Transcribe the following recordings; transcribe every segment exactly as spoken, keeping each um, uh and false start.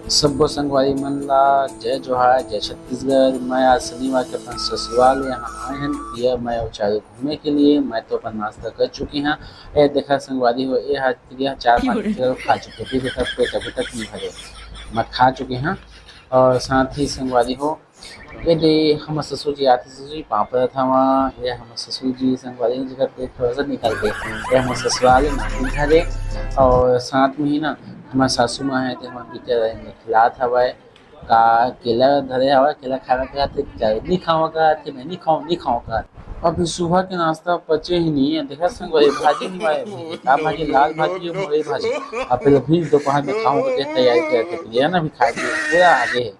सब्बो संगवारी मन ला जय जोहार, जय छत्तीसगढ़। मैं आज शनिवार के अपन ससुराल यहाँ आए हन। प्रिया, मैं अउ चारू घूमे के लिए। मैं तो अपन नाश्ता कर चुके हैं। ए देखा संगवारी हो, ए आज प्रिया चार पाँच किलो खा चुके, फिर तक पेट अभी तक नहीं भरे। मैं खा चुके हैं। और साथ ही संगवारी हो, ये दे हमर ससुर जी आथे, ससुर जी पाँव परत हवा। ये हमर ससुर जी संगवारी हो, जेकर पेट थोड़ा सा निकल गए। ये हमर ससुराल है, नाती घर है। और साथ में ही ना हमर सासू माँ है, तो हमर बेटा रहे में खिलात हवा। का केला धरे हवा, केला खाना कहत हे, नहीं खावा कहत हे, मैं नहीं खाऊँ, नहीं खाऊँ कहत। अभी सुबह के नाश्ता पचे ही नहीं है। देखा संगवारी, भाजी नहीं आए, का भाजी, लाल भाजी है, मुरई भाजी। अब फिर अभी दोपहर में खाऊँ के तैयारी करके प्रिया ना भी खाए के पूरा आगे है।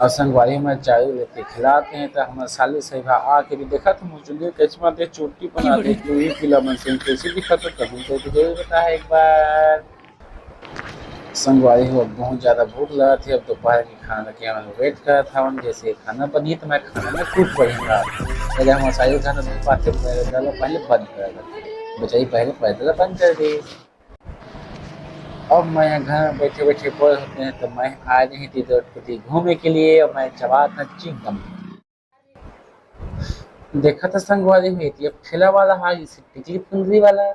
और संगवारी, मैं चारू लेके खिलाते हैं, तो हमारे साली साहिबा आके भी देखा, तो मुझे चुन्नी के चश्मा दे, चोटी बना दे, चूड़ी पीला मन से कैसे दिखा, तो कभी तो जरूर बताया एक बार। संगवारी हो, बहुत ज्यादा भूख लगत हे। अब दोपहर के खाना के हम वेट करत हवन, जैसे खाना बनही तो मैं खाना में कुछ बढ़िया रहा। पहले हम सारी खाना नहीं पाते, पहले डालो, पहले बंद कर देते, बेचारी पहले पैदल बंद कर दी। अब मैं यहाँ घर में बैठे बैठे बोर होते हैं, तो मैं आ रही थी रोड पर घूमे के लिए। और मैं चला था चिंगम। देखा था संगवारी हुई थी, अब ठेला वाला हा, इसे टिकली फुंदरी वाला।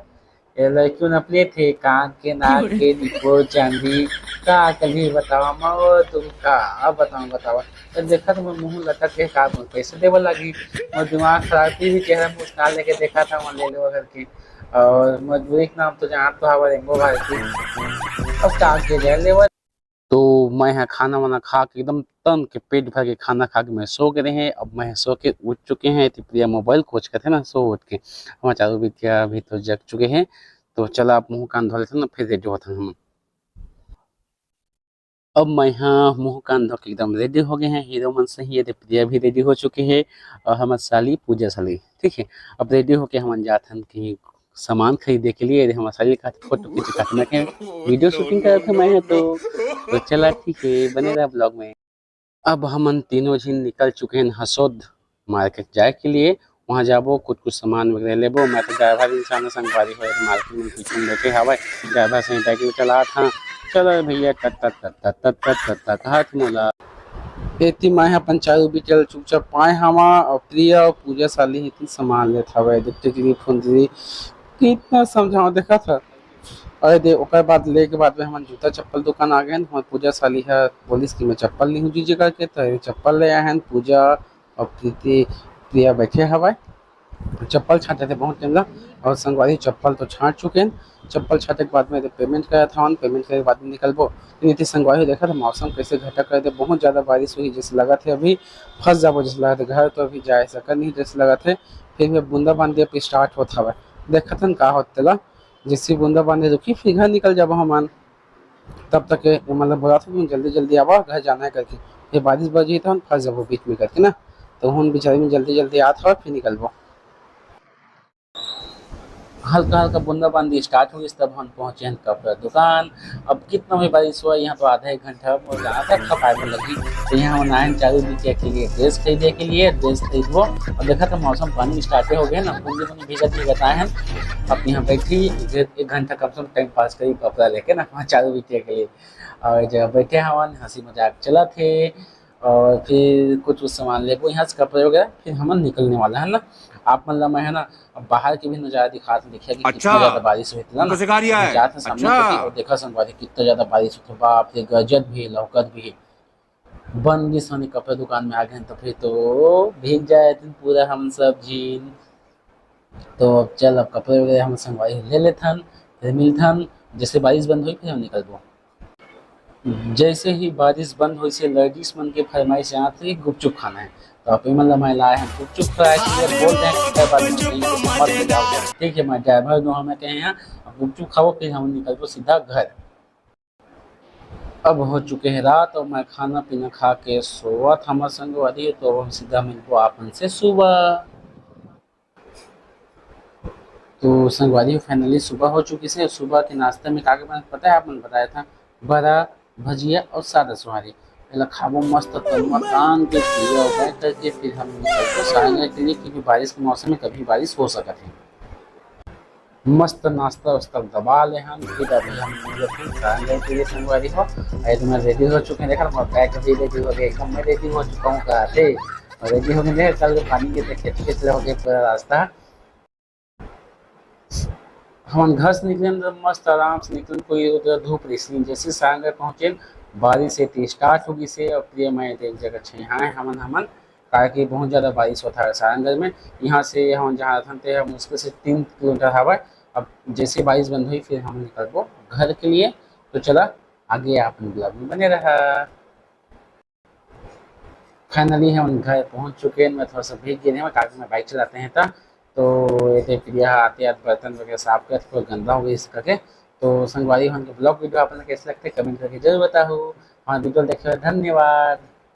ये लड़कियों ने अपने थे कान के, नाक के, निपोर, चांदी। का कभी बतावा मो तुम का, अब बताओ, बतावा। तो देखा तो मैं मुंह लटक के का बोल, पैसे देवे लगी। और दिमाग खराब थी भी, चेहरा मुस्कान लेके देखा था, वहाँ ले लो करके। और मजबूरी के नाम तो जान तो हवा रेंगो भारती। अब का के जाए लेवा। तो मैं यहाँ खाना वाना खा के एकदम तन के पेट भर के खाना खा के मैं सो के रहे। अब मैं सो के उठ चुके हैं, तो प्रिया मोबाइल खोज के थे ना, सो उठ के। हमारे चारू बिटिया भी तो जग चुके हैं। तो चला, आप मुंह कान धो लेते ना, फिर रेडी होते हैं हम। अब मैं यहाँ मुंह कान धो के एकदम रेडी हो गए हैं, हीरो मन से ही। ये दे प्रिया भी रेडी हो चुके हैं और हमारे साली पूजा साली, ठीक है। अब रेडी होके हम जात हन कहीं सामान खरीदे के लिए। ये दे हमारे साली का फोटो खींच काटना के वीडियो शूटिंग करत हन मैं, तो, तो चला ठीक है, बने रहा ब्लॉग में। अब हमन तीनों झिन निकल चुके हैं हसोद मार्केट जाए के लिए। वहाँ जाबो, कुछ कुछ सामान वगैरह लेबो। मैं तो ड्राइवर इंसान हूँ, संगवारी हो, मार्केट में पीछे में बैठे हवय, ड्राइवर से बैठ के चलात हाँ। चलो भैया, टट टट टट टट टट टट टट टट हाथ मोला। एती मैं ह अपन चारू बिटिया ल चुपचाप पाए हवा, और प्रिया और पूजा साली ही सामान लेत हवय, टिकली फुंदरी। कितना समझाओ, देखा था। अरे दे, ओकर बाद ले के बाद में हमन जूता चप्पल दुकान आ गए हैं। हमर पूजा साली ह बोलिस कि मैं चप्पल नहीं हूँ जीजे करके, तो ये चप्पल ले आए हैं पूजा और प्रीति, प्रिया बैठे हवय। चप्पल छांटे थे बहुत टाइम ला, और संगवारी चप्पल तो छांट चुके हैं। चप्पल छांटे के बाद में पेमेंट करे था, पेमेंट करे के बाद में निकलबो। लेकिन इतनी संगवारी देखा था मौसम कैसे घटा कर दे, बहुत ज़्यादा बारिश हुई जैसे लगा थे, अभी फंस जाबो जैसे लगा थे, घर तो अभी जाए सकत नहीं जैसे लगा थे। फिर भी बूंदा बांदी अभी स्टार्ट होत हवय, देखत हन का होत तेला। जैसे बूंदा बांदी रुकी फिर घर निकल जाबो हमन। तब तक ये मतलब बोला था तुम जल्दी जल्दी आवा, घर जाना है करके। ये बारिश बज गई तो हम फंस जाबो बीच में करके ना, तो हम बेचारे में जल्दी जल्दी आत हवा फिर निकलबो। हल्का हल्का बूंदा बांदी स्टार्ट हुई, तब हम पहुंचे हैं कपड़ा दुकान। अब कितना भी बारिश हुआ, यहाँ तो आधा एक घंटा और ज़्यादा खपाए में लगी। तो यहाँ हम आए हैं चारू बिटिया के लिए ड्रेस खरीदे के लिए, ड्रेस खरीदबो। और देखा तो मौसम पानी स्टार्ट हो गया ना, बूंदी बूंदी भीगत भीगत आए हैं। अब यहाँ बैठी एक, एक घंटा कम से कम टाइम पास करी कपड़ा लेके ना, वहाँ चारू बिटिया के लिए। और जब बैठे हवन, हंसी मजाक चला थे। और फिर कुछ कुछ सामान लेबो यहाँ से, कपड़े वगैरह, फिर हमन निकलने वाला है ना। आप मन ला मैं है ना, अब बाहर के भी नजारा दिखात हूँ, देखिए कि कितना अच्छा, ज्यादा बारिश हुई थी ना। हमको सिखा रिया है। जात है सामने अच्छा। कभी और देखा संगवारी कितना ज्यादा बारिश होत हे, बाप रे, गरजत भी, लौकत भी। बन गिस हमनी कपड़ा दुकान में आ गए हैं, तो फिर तो भीग जाए थे पूरा हम सब झीन। तो अब चल, अब कपड़े वगैरह हम संगवारी ले लेथन, फिर मिलथन, जैसे बारिश बंद होई फिर हम निकलबो। जैसे ही बारिश बंद होई से लेडीज मन के फरमाइश यहाँ से गुपचुप खाना है, तो आप एमन ला मैं लाए हैं गुपचुप फ्राई के लिए, बोल रहे हैं कि बात नहीं, मत ले जाओ। ठीक है, मैं ड्राइवर दो हमें कहे हैं, अब गुपचुप खाओ, फिर हम निकलबो सीधा घर। अब हो चुके हैं रात और मैं खाना पीना खा के सोवत हमार संगवारी, तो अब हम सीधा मिलबो आपन से सुबह। तो संगवारी, finally सुबह हो चुकी से। सुबह के नाश्ते में का के बना पता है आप मन बताया था, बरा, भजिया और सादा सोहारी। एला खाबो मस्त तलवा तान के, पिया बैठ करके, फिर हम निकलबो सारंगढ़ के लिए, क्योंकि बारिश के मौसम में कभी बारिश हो सकत है। मस्त नाश्ता उस्ता दबा ले हन, फिर अभी हम लोग फिर सारंगढ़ के लिए संगवारी हो। अरे तो मैं रेडी हो चुके हैं, देखा, मैं बैग भी रेडी हो गए, एकदम मैं रेडी हो चुका हूँ, कहा थे। और रेडी हो गए, देखा, चल के पानी के देखे, खेत ले हो गए पूरा रास्ता। हमन घर से निकले तो मस्त आराम से निकले, कोई उधर धूप रही, जैसे सारंगढ़ पहुँचे, बारिश से स्टार्ट हो गई से। और प्रिय मैं एक जगह छे यहाँ है हमन हमन काहे कि बहुत ज़्यादा बारिश होता है सारंगढ़ में। यहाँ से हम जहाँ रहते हैं, मुश्किल से तीन किलोमीटर हवा। अब जैसे बारिश बंद हुई, फिर हम निकलबो घर के लिए। तो चला, आगे आप ब्लॉग में बने रहा। फाइनली हम घर पहुँच चुके हैं। मैं थोड़ा सा भीग गए हैं, काहे कि मैं बाइक चलाते हैं था। तो ये देख, प्रिया आते आते बर्तन वगैरह साफ कर, थोड़ा गंदा हो गया इस करके। तो संगवारी, हमन के ब्लॉग वीडियो आप लोग कैसे लगते हैं, कमेंट करके जरूर बताओ। हमारे वीडियो देखे हुए धन्यवाद।